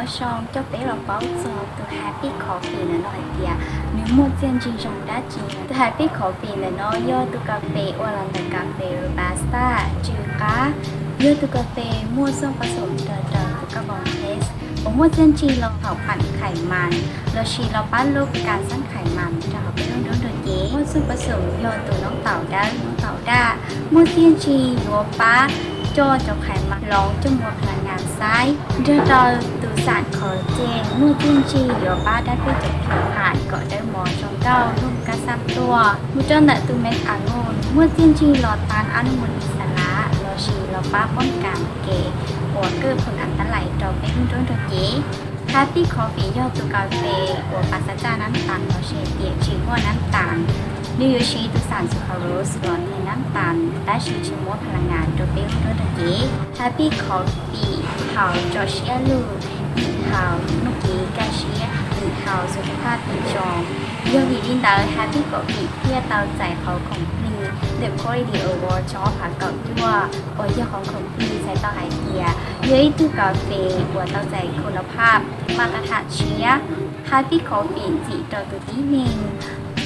Zoo coj peb los paub txog tus Happy Coffee ntawm no hais tias nws muaj txiaj ntsig zoo dab tsi. Tus Happy Coffee ntawm no yog tus kas fes uas los ntawm kas fes Robusta tsw qab, yog tus kas fes muaj xooj pab xoom rau rau tus carbon taste uas muaj txiaj ntsig los thaum pham khais mas lossis los pab lub kas xab khais mas rau hauv peb lub nruab nrog cev. Muaj xooj pab xoom yog tus noob taum dawb noob taum daj, muaj txiaj ntsig yuav pab coj cov khais mas hloov coj mus ua phalas ngas xaib. Nrog rau tus xam kho ces muaj txiaj ntsig yuav pab dab peb cov phim pham kom dawb mos zoo nkauj lub kas xab tuaj. Mus rau ntawm tus mes as nus muaj txiaj ntsig los tas ab nus mus lis xas lav lossis los pab poob kas kev uas kawj phoom as tab lais rau peb lub nruab nrog cev. Happy Coffee yog tus kas fes uas pas xav tsa nab tas lossis tias tsis muaj nab tas. Nws yuav siv tus xam sukrose los nteg nab tas tab sis tsis muab phalas ngas rau peb lub nruab nrog cev. Happy Coffee haus tso siab lug, yim haus muaj kev kaj siab, yim haus xu phaj pim zoo. Yog vim li ntawd Happy Coffee thiaj tau txais qhov khoom plig ntawm Quality Award xyoo ob phav kaum cuaj uas yog qhov khoom plig txhais tau hais tias yog ib tug kas fes uas tau txais kuv nov phaj mas tas tham tshiab. Happy Coffee ntxim rau tus tib neeg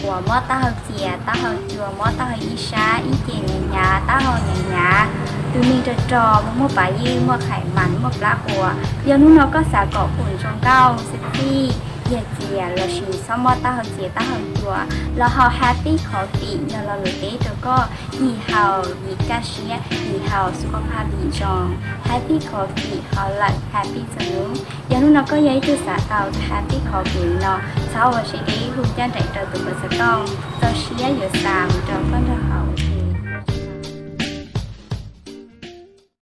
uas mob taub hau txias taub hau cua, mob taub hau ib sab ib ce hnyav hnyav, taub hau hnyav hnyav, tus neeg rog rog, muaj pav ywj, muaj khais mas, muaj plab quas. Yog hnub no koj xav kom pum zoo nkauj, sexy, yag txias lossis txhob mob taub hau txias taub hau cua, los haus Happy Coffee yog lo lus teb rau koj. Yim haus yim kaj siab, yim haus xu phaj pim zoo. Happy Coffee haus lawm happy txhua hnub. Yog hnub no koj yog ib tug xav tau Happy Coffee no, txhob ua siab deb, hu caj nraim rau tus kws xov tooj txaus siab yuav xa mus rau koj nrog haus.